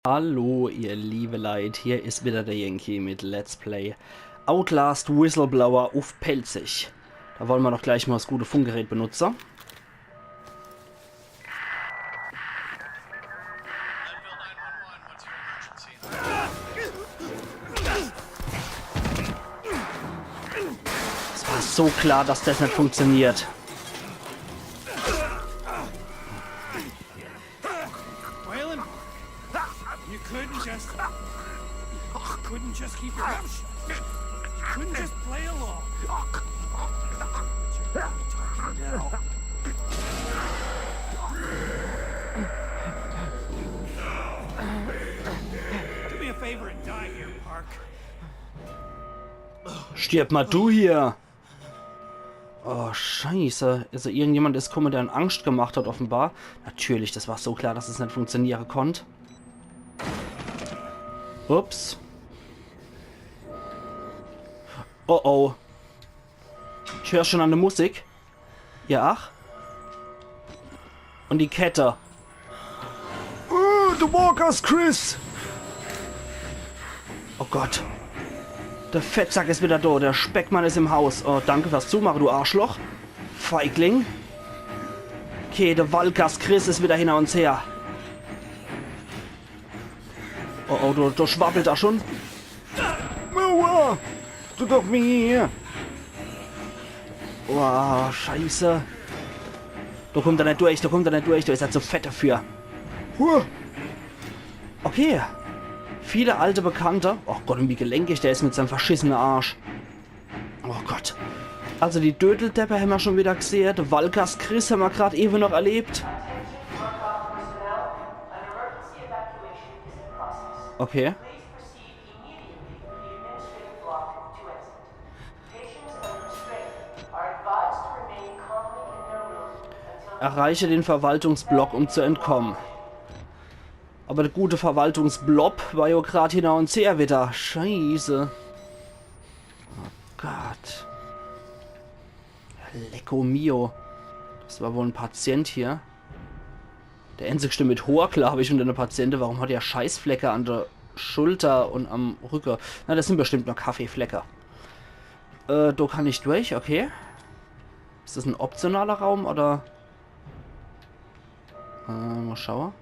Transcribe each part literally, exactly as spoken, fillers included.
Hallo, ihr liebe Leit, hier is wieder der Yankee mit Let's Play Outlast Whistleblower uff Pälzisch. Da wolle mer doch gleich mol das gute Funkgerät benutze. Es war so klar, dass das net funktioniert. Waylon, you couldn't just, you couldn't just keep your mouth shut. You couldn't just play along. But you're talking now. Do me a favor and die here, Park. Stirb mol du hier! Oh, Scheiße. Also irgendjemand is kumme, der en Angscht gemacht hat, offenbar. Natürlich, das war so klar, dass es net funktioniere konnt. Ups. Oh oh. Ich hör schon an der Musik. Ja, ach. Und die Kette. Uh, du Walkers, Chris! Oh Gott. Der Fettsack is wieder do. Der Speckmann is im Haus. Oh, danke fürs Zumache, du Arschloch. Feigling. Okay, der Walkers Chris is wieder hinter uns her. Oh, oh, do, do schwabbelt er schon. Aua! Du doch mir! Boah, Scheiße. Do kummt er net durch, do kummt er net durch, do is er zu fett dafür. Huh. Okay. Viele alte Bekannte. Oh Gott, und wie gelenkig der is mit seinem verschissene Arsch. Oh Gott. Also die Dödeldeppe hämmer schon wieder gesehe. De Walkers Chris hämmer grad ewe noch erlebt. Okay. Erreiche den Verwaltungsblock, um zu entkommen. Aber der gute Verwaltungsblob war jo grad hinter uns her wieder. Scheiße. Oh Gott. Lecko mio. Das war wohl en Patient hier. Der einzigste mit Hoor, glaub ich, unter de Patiente. Warum hat er Scheißflecke an der Schulter und am Rücke? Na, das sind bestimmt nur Kaffeeflecke. Äh, do kann ich durch, okay. Is das en optionaler Raum, oder? Äh, mol schaue.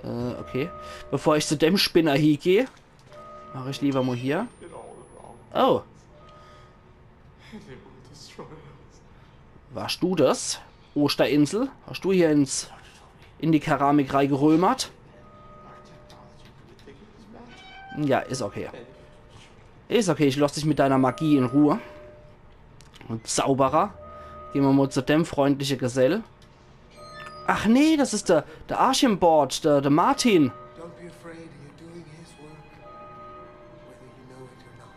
Äh, okay. Bevor ich zu dem Spinner hiegeh, mach ich lieber mol hier. Oh. Warst du das? Osterinsel? Hast du hier ins, in die Keramik reigerömert? Ja, is okay. Is okay, ich lass dich mit deiner Magie in Ruhe. Und Zauberer. Geh mer mol zu dem freundliche Gesell. Ach nee, das is der, der Archimbald, der, der Martin. Don't be afraid, you're doing his work, whether you know it or not.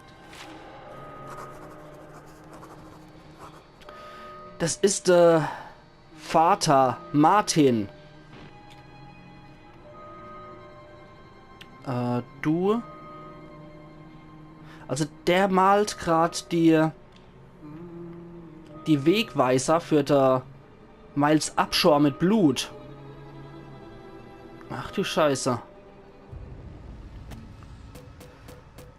Das is der Vater Martin. Äh, du. Also der malt grad die, die Wegweiser für der Miles Upshur mit Blut. Ach du Scheiße.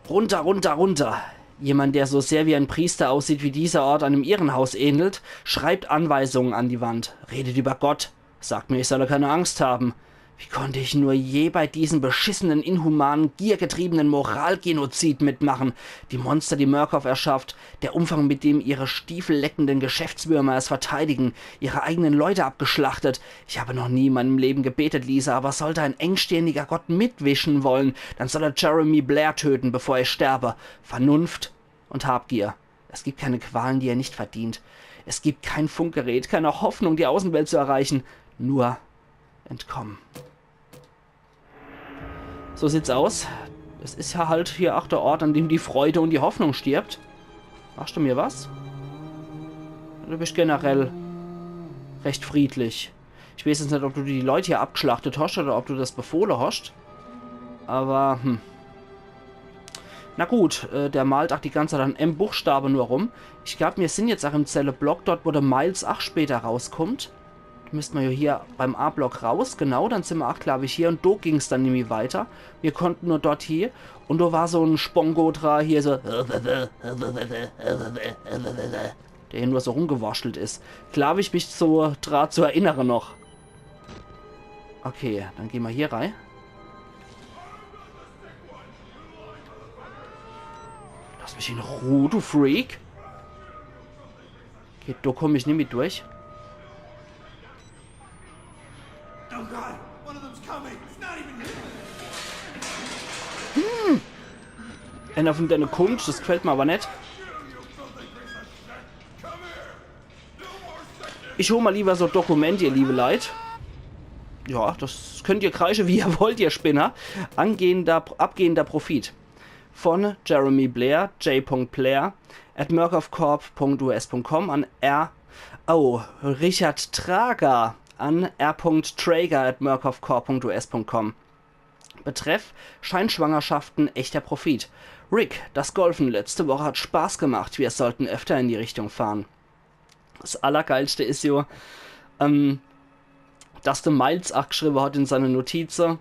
Runter, runter, runter. Jemand, der so sehr wie ein Priester aussieht, wie dieser Ort einem Irrenhaus ähnelt, schreibt Anweisungen an die Wand, redet über Gott, sagt mir, ich solle keine Angst haben. Wie konnte ich nur je bei diesem beschissenen, inhumanen, giergetriebenen Moralgenozid mitmachen? Die Monster, die Murkoff erschafft, der Umfang, mit dem ihre stiefelleckenden Geschäftswürmer es verteidigen, ihre eigenen Leute abgeschlachtet. Ich habe noch nie in meinem Leben gebetet, Lisa, aber sollte ein engstirniger Gott mitwischen wollen, dann soll er Jeremy Blair töten, bevor ich sterbe. Vernunft und Habgier. Es gibt keine Qualen, die er nicht verdient. Es gibt kein Funkgerät, keine Hoffnung, die Außenwelt zu erreichen. Nur Entkommen. So sieht's aus. Das is ja halt hier auch der Ort, an dem die Freude und die Hoffnung stirbt. Machst du mir was? Du bist generell recht friedlich. Ich weiß jetzt net, ob du die Leute hier abgeschlachtet hast oder ob du das befohle hast. Aber, hm. Na gut, äh, der malt auch die ganze Zeit an em Buchstabe nur rum. Ich glaub, mir sind jetzt auch im Zelleblock, dort, wo der Miles auch später rauskommt. Müsst mer jo hier beim A-Block raus, genau, dann sin mer ach, glaab ich, hier un do ging's dann nämlich weiter. Mir konnten nur dort hie un do war so en Spongo dra, hier so, der hier nur so rumgewurschtelt is. Glaab ich, mich so dra zu erinnere noch. Okay, dann gehn mer hier rei. Lass mich in Ruh, du Freak. Okay, do komm ich nimmi durch. Oh God, one of them's coming. It's not even human. Hm. Einer von dene Kunst, das gefällt mir aber net. Ich hol mal lieber so Dokument, ihr liebe Leit. Ja, das könnt ihr kreische, wie ihr wollt, ihr Spinner. Angehender, abgehender Profit. Von Jeremy Blair, J Blair at murkoffcorp.us.com an R. Oh, Richard Trager an R. Trager at murkoffcorp.us.com. Betreff: Scheinschwangerschaften, echter Profit. Rick, das Golfen letzte Woche hat Spaß gemacht. Wir sollten öfter in die Richtung fahren. Das Allergeilste is jo, ähm, dass de Miles ach geschriebe hat in seine Notize,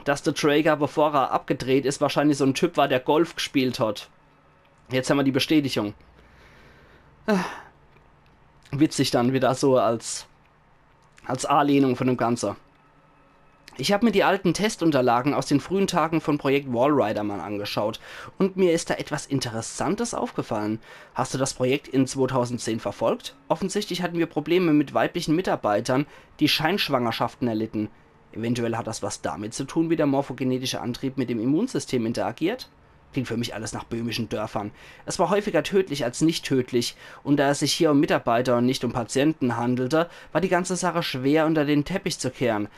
dass de Trager, bevor er abgedreht is, wahrscheinlich so en Typ war, der Golf gespielt hat. Jetzt hammer die Bestätigung. Ah. Witzig dann wieder so als, als Anlehnung von dem Ganze. Ich hab mir die alten Testunterlagen aus den frühen Tagen von Projekt Walrider mal angeschaut und mir ist da etwas Interessantes aufgefallen. Hast du das Projekt in zweitausendzehn verfolgt? Offensichtlich hatten wir Probleme mit weiblichen Mitarbeitern, die Scheinschwangerschaften erlitten. Eventuell hat das was damit zu tun, wie der morphogenetische Antrieb mit dem Immunsystem interagiert. Klingt für mich alles nach böhmischen Dörfern. Es war häufiger tödlich als nicht tödlich, und da es sich hier um Mitarbeiter und nicht um Patienten handelte, war die ganze Sache schwer unter den Teppich zu kehren.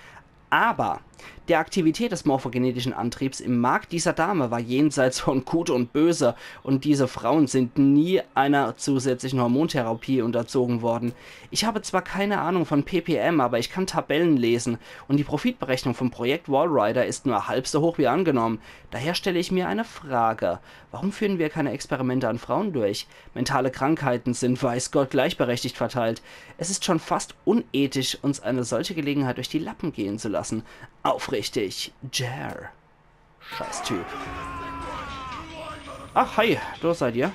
Aber die Aktivität des morphogenetischen Antriebs im Mark dieser Dame war jenseits von Gut und Böse, und diese Frauen sind nie einer zusätzlichen Hormontherapie unterzogen worden. Ich habe zwar keine Ahnung von P P M, aber ich kann Tabellen lesen, und die Profitberechnung vom Projekt Walrider ist nur halb so hoch wie angenommen. Daher stelle ich mir eine Frage. Warum führen wir keine Experimente an Frauen durch? Mentale Krankheiten sind, weiß Gott, gleichberechtigt verteilt. Es ist schon fast unethisch, uns eine solche Gelegenheit durch die Lappen gehen zu lassen. Aufrichtig, Jer. Scheiß Typ. Ach, hi, do seid ihr.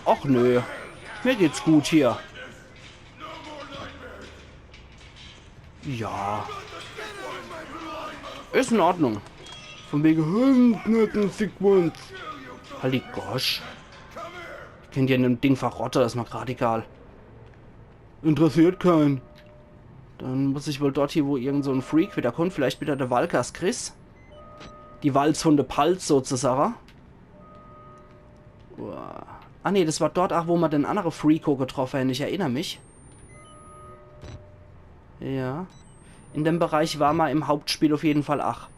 Och nö. Mir geht's gut hier. Ja. Is in Ordnung. Von wege, hm, net en Sequenz. Halt die Gosch. Ich könnt ja in dem Ding verrotte, is mir grad egal. Interessiert kein. Dann muss ich wohl dort hier, wo irgend so en Freak wieder kommt. Vielleicht wieder de Valkas Chris. Die Walz von de Palz sozusagen. Uah. Ah nee, das war dort ach, wo ma den annere Freako getroffe hen. Ich erinner mich. Ja. In dem Bereich war ma im Hauptspiel auf jeden Fall ach.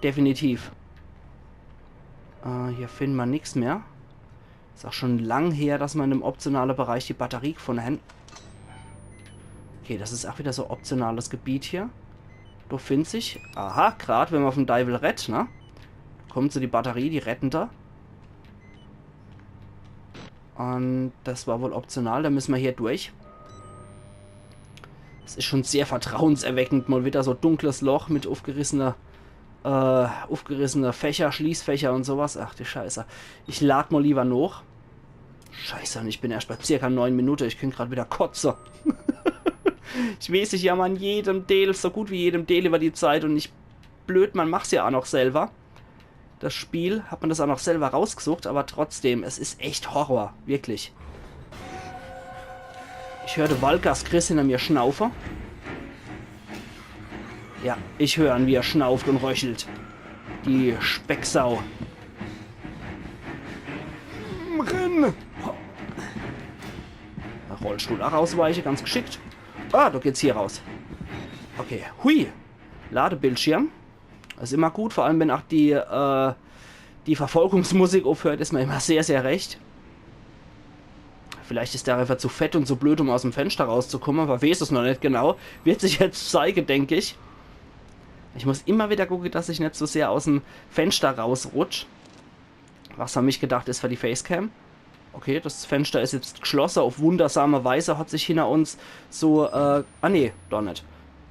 Definitiv. Äh, hier find ma nix mehr. Is ach schon lang her, dass ma in dem optionale Bereich die Batterie gefunne hen. Okay, das is ach wieder so optionales Gebiet hier. Do find sich, aha, grad wenn ma vom Deiwel rett, ne? Kommt so die Batterie, die rettende. Und das war wohl optional, da müssen ma hier durch. Es is schon sehr vertrauenserweckend, mal wieder so dunkles Loch mit aufgerissene, äh, aufgerissene Fächer, Schließfächer und sowas. Ach die Scheiße. Ich lad mal lieber noch. Scheiße, und ich bin erst bei circa neun Minuten. Ich könnt grad wieder kotze. Ich weiß, ich jammer in jedem Deel, so gut wie jedem Deel über die Zeit und ich blöd, man macht's ja auch noch selber. Das Spiel hat man das auch noch selber rausgesucht, aber trotzdem, es is echt Horror, wirklich. Ich hör de Valkas Chris hinter mir schnaufe. Ja, ich hör en, wie er schnauft und röchelt. Die Specksau. Renn! Rollstuhl ach ausweiche, ganz geschickt. Ah, do geht's hier raus. Okay, hui. Ladebildschirm. Is immer gut, vor allem wenn ach die, äh, die Verfolgungsmusik aufhört, is ma immer sehr, sehr recht. Vielleicht is der einfach zu fett und zu blöd, um aus dem Fenster rauszukommen, aber weiß es noch net genau. Wird sich jetzt zeige, denk ich. Ich muss immer wieder gucke, dass ich net so sehr aus dem Fenster rausrutsch. Was an mich gedacht is für die Facecam. Okay, das Fenster is jetzt geschlosse. Uff wundersame Weise hat sich hinner uns so, äh, ah nee, doch net.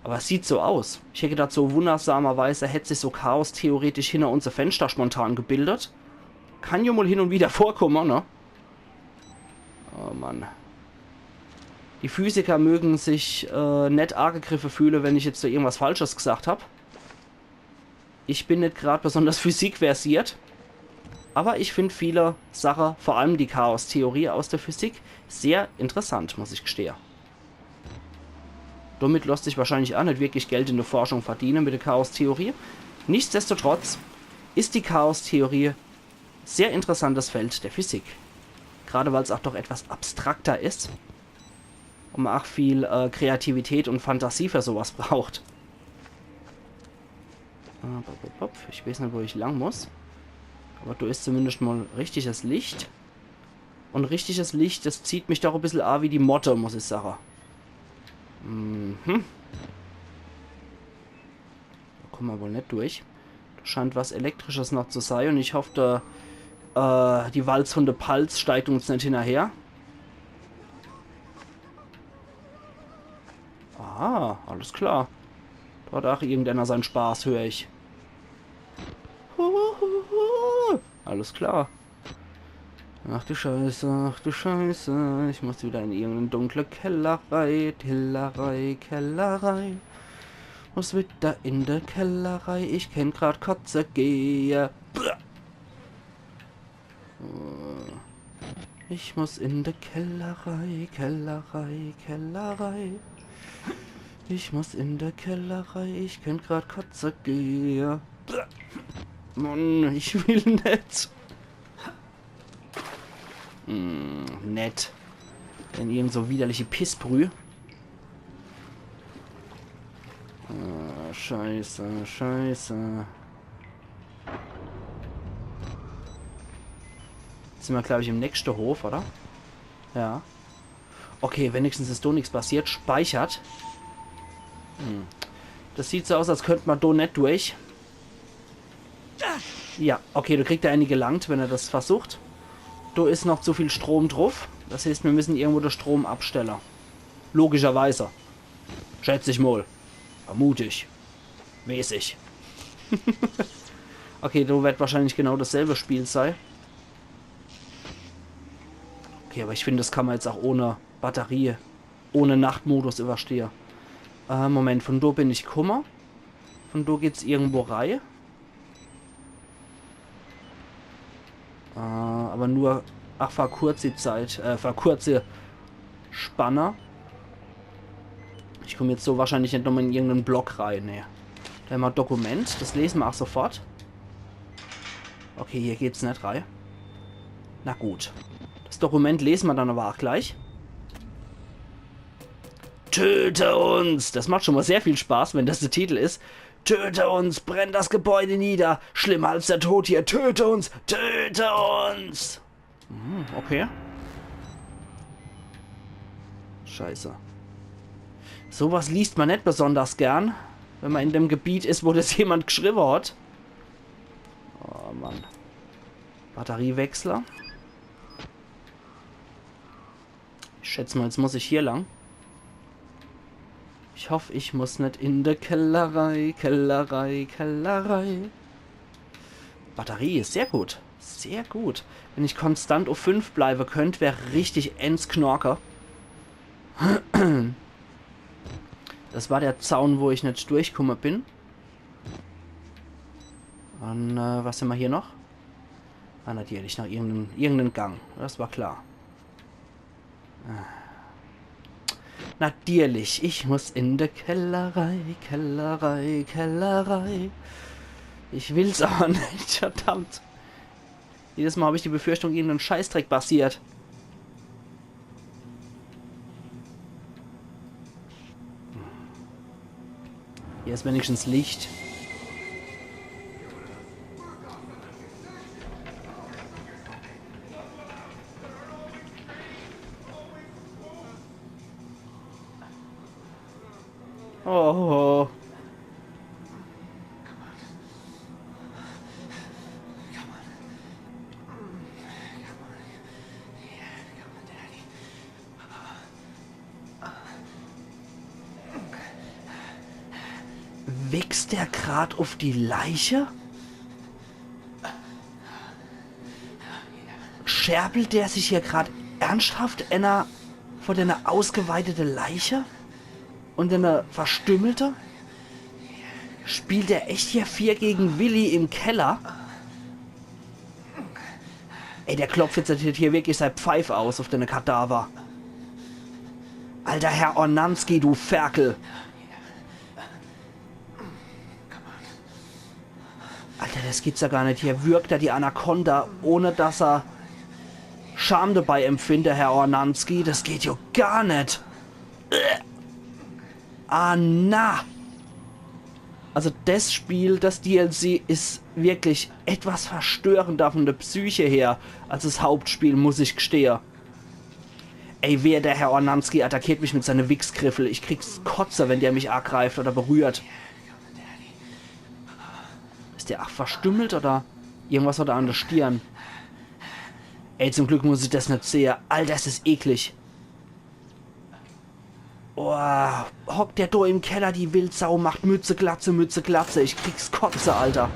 Aber es sieht so aus. Ich hätt gedacht, so wundersamerweise hätt sich so Chaos theoretisch hinner uns e Fenster spontan gebildet. Kann jo mol hin und wieder vorkomme, ne? Oh Mann. Die Physiker mögen sich, äh, net agegriffe fühle, wenn ich jetzt so irgendwas Falsches gesagt hab. Ich bin net grad besonders physikversiert, aber ich find viele Sache, vor allem die Chaos-Theorie aus der Physik, sehr interessant, muss ich gestehe. Damit lässt sich wahrscheinlich auch net wirklich Geld in der Forschung verdiene mit der Chaos-Theorie. Nichtsdestotrotz is die Chaos-Theorie sehr interessantes Feld der Physik. Gerade weil's auch doch etwas abstrakter is und man auch viel, äh, Kreativität und Fantasie für sowas braucht. Äh, pop, pop, pop. Ich weiß net, wo ich lang muss. Aber do is zumindest mal richtiges Licht. Und richtiges Licht, das zieht mich doch e bissel a wie die Motte, muss ich sage. Mhm. Do komme mer wohl net durch. Do scheint was Elektrisches noch zu sei und ich hoff, der, äh, die Walz von der Palz steigt uns net hinnerher. Ah, alles klar. Do hat auch irgendeiner sein Spaß, hör ich. Huhuhu. Alles klar. Ach du Scheiße, ach du Scheiße. Ich muss wieder in irgendeine dunkle Kellerei, Kellerei, Kellerei. Muss wieder in der Kellerei. Ich kennt grad kotze gehe. Bäh. Äh, ich muss in der Kellerei, Kellerei, Kellerei. Ich muss in der Kellerei, ich kennt grad kotze gehe. Bäh. Mann, ich will net. Hm, net. Denn irgend so widerliche Pissbrüh. Ah, Scheiße, Scheiße. Jetzt sin mer, glaub ich, im nächste Hof, oder? Ja. Okay, wenigstens is do nix passiert. Speichert. Hm. Das sieht so aus, als könnt mer do net durch. Ja, okay, do kriegt er eine gelangt, wenn er das versucht. Do is noch zu viel Strom druff. Das heißt, mir müssen irgendwo de Strom abstelle. Logischerweise. Schätz ich mol. Vermut ich. Weiß ich. Okay, do wird wahrscheinlich genau dasselbe Spiel sei. Okay, aber ich find, das kann mer jetzt auch ohne Batterie, ohne Nachtmodus überstehe. Äh, Moment, von do bin ich kumme. Von do geht's irgendwo rei. Äh, aber nur, ach, für kurze Zeit, äh, für kurze Spanne. Ich komm jetzt so wahrscheinlich net nochmal in irgendeinen Block rei, ne. Do hämmer Dokument, das lesen mer auch sofort. Okay, hier geht's net rei. Na gut. Das Dokument lesen mer dann aber auch gleich. Töte uns! Das macht schon mal sehr viel Spaß, wenn das der Titel is. Töte uns, brenn das Gebäude nieder. Schlimmer als der Tod hier. Töte uns, töte uns. Hm, okay. Scheiße. Sowas liest mer net besonders gern, wenn mer in dem Gebiet is, wo das jemand geschriebe hat. Oh Mann. Batteriewechsler. Ich schätz mal, jetzt muss ich hier lang. Ich hoff, ich muss net in de Kellerei, Kellerei, Kellerei. Batterie, sehr gut. Sehr gut. Wenn ich konstant uff fünf bleibe könnt, wär richtig ens Knorke. Das war der Zaun, wo ich net durchkumme bin. Dann, äh, was hämmer hier noch? Ah, natürlich noch irgendein, irgendein Gang. Das war klar. Natürlich, ich muss in de Kellerei, Kellerei, Kellerei. Ich will's aber net, verdammt. Jedes Mal hab ich die Befürchtung, irgendein Scheißdreck passiert. Hier is wenigstens Licht. Oh. Wichst der grad uff die Leiche? Scherbelt der sich hier grad ernsthaft enner vor dene ausgeweidete Leiche? Un dene verstümmelte? Spielt der echt hier vier gege Willi im Keller? Ey, der klopft jetzt hier wirklich sei Pfeif aus uff dene Kadaver. Alter, Herr Ornanski, du Ferkel. Alter, des gibt's jo gar net. Hier würgt er die Anaconda, ohne dass er Scham dabei empfindt, Herr Ornanski. Des geht jo gar net. Ah, na. Also des Spiel, des D L C, is wirklich etwas verstörender von der Psyche her als des Hauptspiel, muss ich gestehe. Ey, wehe, der Herr Ornanski attackiert mich mit seine Wichsgriffel. Ich krieg's Kotze, wenn der mich agreift oder berührt. Is der ach verstümmelt oder irgendwas hat er an der Stirn? Ey, zum Glück muss ich des net sehe. Alter, is des eklig. Oh, hockt der do im Keller, die Wildsau, macht Mütze, Glatze, Mütze, Glatze. Ich krieg's Kotze, Alter.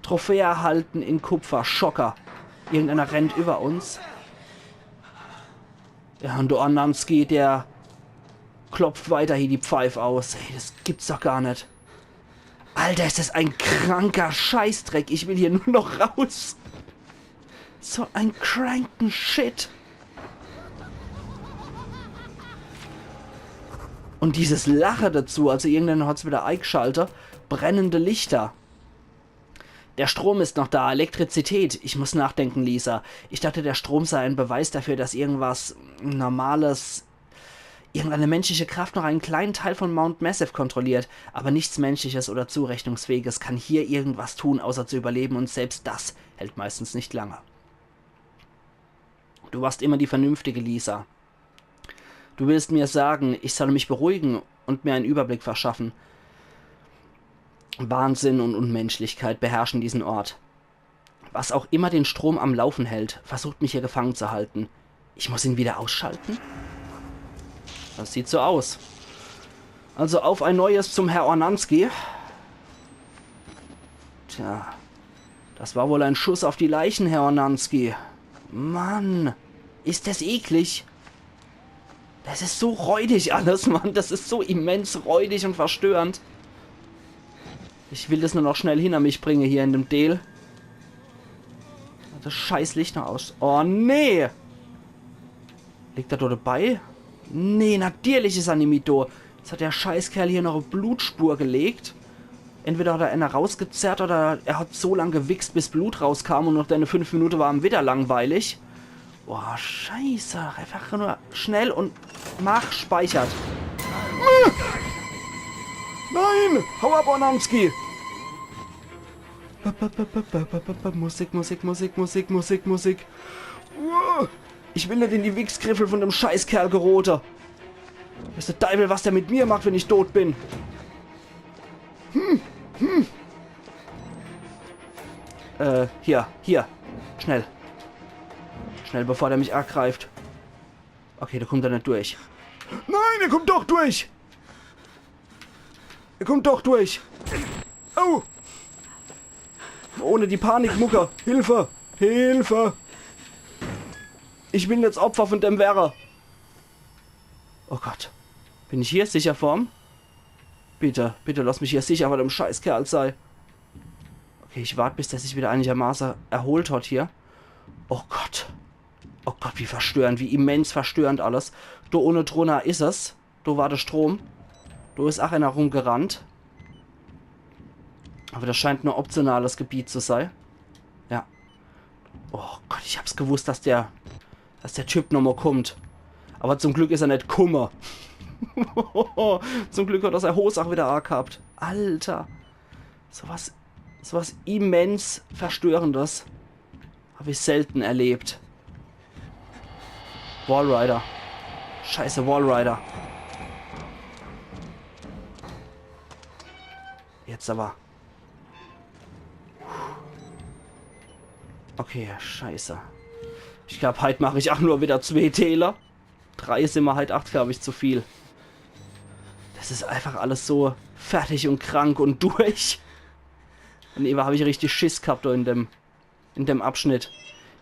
Trophäe erhalten in Kupfer. Schocker. Irgendeiner rennt über uns. Ja, un der Ornanski, der klopft weiterhin die Pfeif aus. Ey, des gibt's doch gar net. Alter, is des en kranker Scheißdreck. Ich will hier nur noch raus. So en kranken Shit. Un dieses Lache dazu, also irgendeiner hat's wieder eigschaltet. Brennende Lichter. Der Strom ist noch da, Elektrizität. Ich muss nachdenken, Lisa. Ich dachte, der Strom sei ein Beweis dafür, dass irgendwas Normales, irgendeine menschliche Kraft noch einen kleinen Teil von Mount Massive kontrolliert. Aber nichts Menschliches oder Zurechnungsfähiges kann hier irgendwas tun, außer zu überleben. Und selbst das hält meistens nicht lange. Du warst immer die Vernünftige, Lisa. Du willst mir sagen, ich solle mich beruhigen und mir einen Überblick verschaffen. Wahnsinn und Unmenschlichkeit beherrschen diesen Ort. Was auch immer den Strom am Laufen hält, versucht mich hier gefangen zu halten. Ich muss ihn wieder ausschalten? Das sieht so aus. Also auf ein Neues zum Herr Ornanski. Tja, das war wohl ein Schuss auf die Leichen, Herr Ornanski. Mann, ist das eklig. Das is so räudig alles, Mann. Das is so immens räudig und verstörend. Ich will das nur noch schnell hinter mich bringe hier in dem Deel. Das scheiß Licht noch aus. Oh, nee. Liegt er do dabei? Nee, natürlich is er nimmi do. Jetzt hat der Scheißkerl hier noch e Blutspur gelegt. Entweder hat er einer rausgezerrt oder er hat so lang gewichst, bis Blut rauskam und noch deine fünf Minute war ihm wieder langweilig. Boah, scheiße. Einfach nur schnell und mach, speichert. Nein! Hau ab, Ornanski! Musik, Musik, Musik, Musik, Musik, Musik. Ich will net in die Wichsgriffel von dem Scheißkerl gerote. Weeß de Deiwel, was der mit mir macht, wenn ich tot bin. Hm, hm. Äh, hier, hier. Schnell. Schnell, bevor der mich agreift. Okay, der kommt do net durch. Nein, er kommt doch durch! Er kommt doch durch! Oh! Ohne die Panikmucke! Hilfe! Hilfe! Ich will net 's Opfer von dem werre! Oh Gott. Bin ich hier sicher vorm? Bitte, bitte lass mich hier sicher vor dem Scheißkerl sei. Okay, ich wart, bis der sich wieder einigermaße erholt hat hier. Oh Gott. Oh Gott, wie verstörend, wie immens verstörend alles. Do unne drunner is es. Do war der Strom. Do is ach einer rumgerannt. Aber das scheint nur optionales Gebiet zu sei. Ja. Oh Gott, ich hab's gewusst, dass der, dass der Typ nochmal kommt. Aber zum Glück is er net kumme. Zum Glück hat er sei Hos ach wieder agehabt. Alter. Sowas, sowas immens Verstörendes hab ich selten erlebt. Walrider. Scheiße, Walrider. Jetzt aber. Okay, scheiße. Ich glaub, heit mach ich ach nur wieder zwee Deele. Drei is immer heit ach, glaub ich, zu viel. Das Das is einfach alles so fertig und krank und durch. Und ewe hab ich richtig Schiss gehabt do in dem, in dem Abschnitt.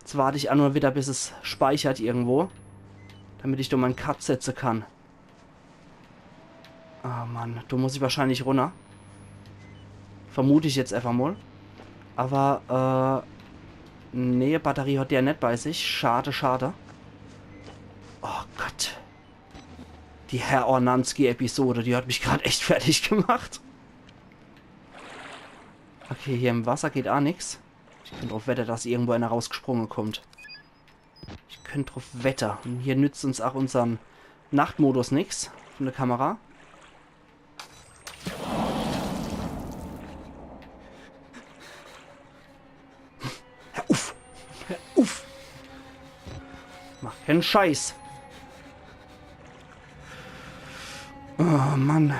Jetzt wart ich aa nur wieder, bis es speichert irgendwo. Damit ich do mein Cut setze kann. Ah, Mann, do muss ich wahrscheinlich runner. Vermut ich jetzt einfach mol. Awwer, äh, nee, Batterie hat der net bei sich. Schade, schade. Oh Gott. Die Herr Ornanski-Episode, die hat mich grad echt fertig gemacht. Okay, hier im Wasser geht aa nix. Ich könnt druff wette, dass irgendwo einer rausgesprunge kommt. Ich könnt druff wette. Und hier nützt uns aa unsern Nachtmodus nix von der Kamera. Hör uff! Hör uff! Mach keen Scheiß! Oh Mann.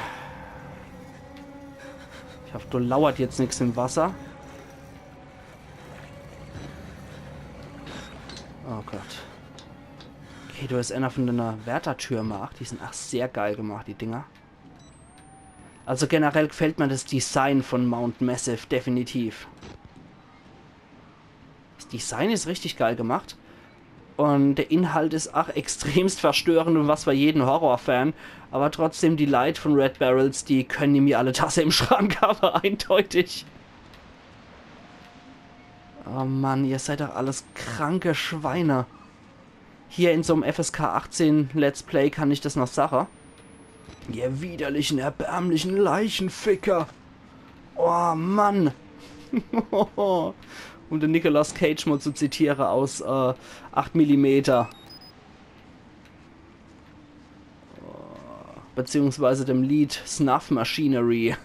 Ich hoff, do lauert jetzt nix im Wasser. Oh Gott. Okay, do is einer von dene Wärtertürme. Ach, die sind ach sehr geil gemacht, die Dinger. Also generell gefällt mir das Design von Mount Massive definitiv. Das Design is richtig geil gemacht. Und der Inhalt is ach extremst verstörend und was für jeden Horrorfan. Aber trotzdem, die Leit von Red Barrels, die können mir alle Tasse im Schrank, aber eindeutig. Oh Mann, ihr seid doch alles kranke Schweine. Hier in so'm F S K achtzehn Let's Play kann ich das noch sache. Ihr widerlichen, erbärmlichen Leichenficker. Oh Mann. Um den Nicolas Cage mal zu zitiere aus, äh, acht Millimeter. Beziehungsweise dem Lied Snuff Machinery.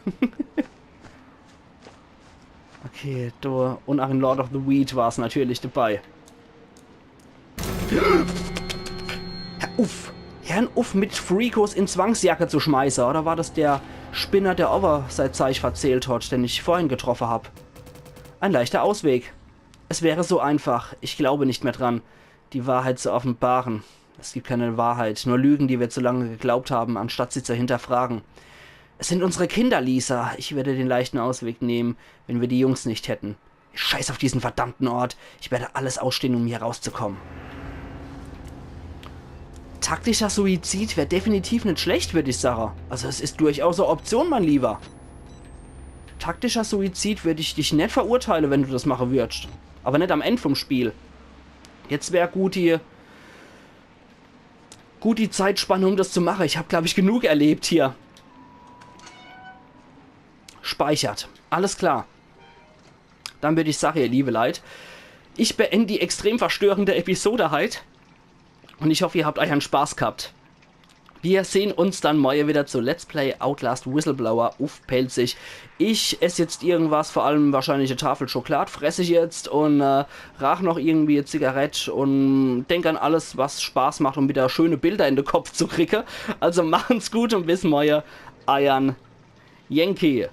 Okay, do. Und ach in Lord of the Weed war's natürlich dabei. Hör uff! Hör uff, mit Freakos in Zwangsjacke zu schmeiße, oder war das der Spinner, der Oversight-Zeich verzählt hat, den ich vorhin getroffe hab? Ein leichter Ausweg. Es wäre so einfach. Ich glaube nicht mehr dran, die Wahrheit zu offenbaren. Es gibt keine Wahrheit, nur Lügen, die wir zu lange geglaubt haben, anstatt sie zu hinterfragen. Es sind unsere Kinder, Lisa. Ich würde den leichten Ausweg nehmen, wenn wir die Jungs nicht hätten. Ich scheiß auf diesen verdammten Ort. Ich werde alles ausstehen, um hier rauszukommen. Taktischer Suizid wär definitiv net schlecht, würd ich sage. Also es is durchaus e Option, mein Lieber. Taktischer Suizid würd ich dich net verurteile, wenn du das mache würdst. Aber net am End vom Spiel. Jetzt wär gut die, gut die Zeitspanne, um das zu mache. Ich hab, glaub ich, genug erlebt hier. Speichert. Alles klar. Dann würd ich sage, ihr liebe Leit, ich beend die extrem verstörende Episode heit. Und ich hoff, ihr habt eiern Spaß gehabt. Wir sehn uns dann morje wieder zu Let's Play Outlast Whistleblower uff Pälzisch. Ich ess jetzt irgendwas, vor allem wahrscheinlich e Tafel Schokolad fress ich jetzt und, äh, rach noch irgendwie e Zigarett und denk an alles, was Spaß macht, um wieder schöne Bilder in de Kopf zu kriege. Also machen's gut und bis morje. Eiern Yankee.